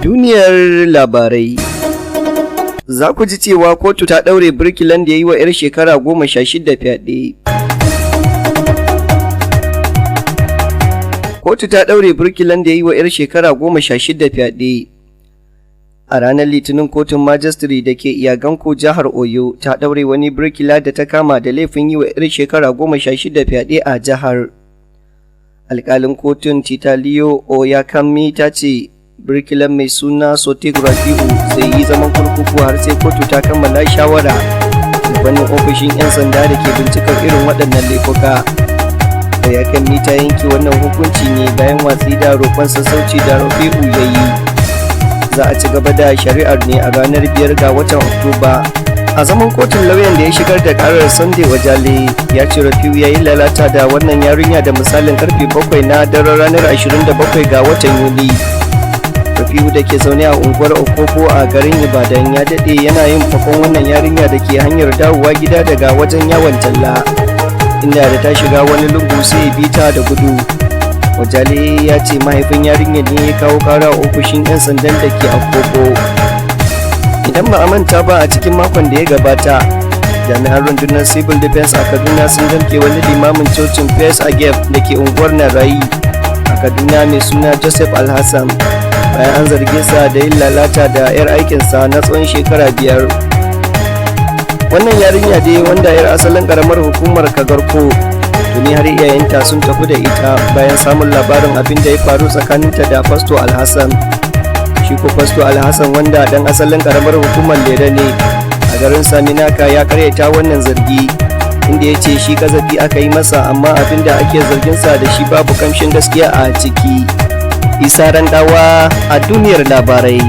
Duniyar labarai. Za ku ji cewa kotu ta ɗaure birkilan da ya yi wa 'yar shekara 16 fyaɗe. Kotu ta ɗaure birkilan da ya yi wa 'yar shekara 16 fyaɗe. A ranar Litinin, kotun majistare da ke Iyaganku, jihar Oyo, ta ɗaure wani birkila da ta kama da laifin yi wa 'yar shekara 16 fyaɗe a jihar. Alƙalin kotun Titaliyo Oyakanmi ta ce birkilan mai suna Sotik Rafi'u zai yi zaman kurkuku har sai kotu ta kammala shawara da fannin ofishin 'yan sanda da ke bincikar irin waɗannan laifuka. Oyakanmi ta yanke wannan hukunci ne bayan watsi da roƙon sassauci da Rafi'u ya yi. Za a ci gaba da shari'ar ne a ranar 5 ga watan Oktoba. A zaman kotun, lauyan da ya shigar da karar, Sunday Wajale, ya ce Rafiu ya yi lalata da wannan yarinya da misalin karfe 7 na daren ranar 27 ga watan Yuli. Rafiu da ke zaune a unguwar Okobo a garin Ibadan ya daɗe yana yin fakon wannan yarinya da ke hanyar dawowa gida daga wajen yawon talla, inda da ta shiga wani lungu sai bi ta da gudu. Wajale ya ce mahaifin yarinyar ne ya kawo kara a ofishin 'yan sandan da ke Akobo. Idan ba a manta ba, a cikin makon da ya gabata, jami'an rundunar civil defense a Kaduna sun damke wani limamin cocin First Agef da ke unguwar Narayi a Kaduna mai suna Joseph Alhassan, bayan an zarge sa da yin lalata da 'yar aikinsa na tsawon shekara 5. Wannan yarinya dai, wanda 'yar asalin karamar hukumar Kagarko, tuni har iyayenta sun tafi da ita bayan samun labarin abin da ya faru tsakaninta da Fasto Alhassan. Shi ko Fasto Alhassan, wanda dan asalin karamar hukumar Lere ne a garin Saminaka, ya karyata wannan zargi, inda ya ce shi kazafi aka yi masa, amma abin da ake zarginsa da shi babu kamshin gaskiya a ciki. Isa Randawa a duniyar labarai.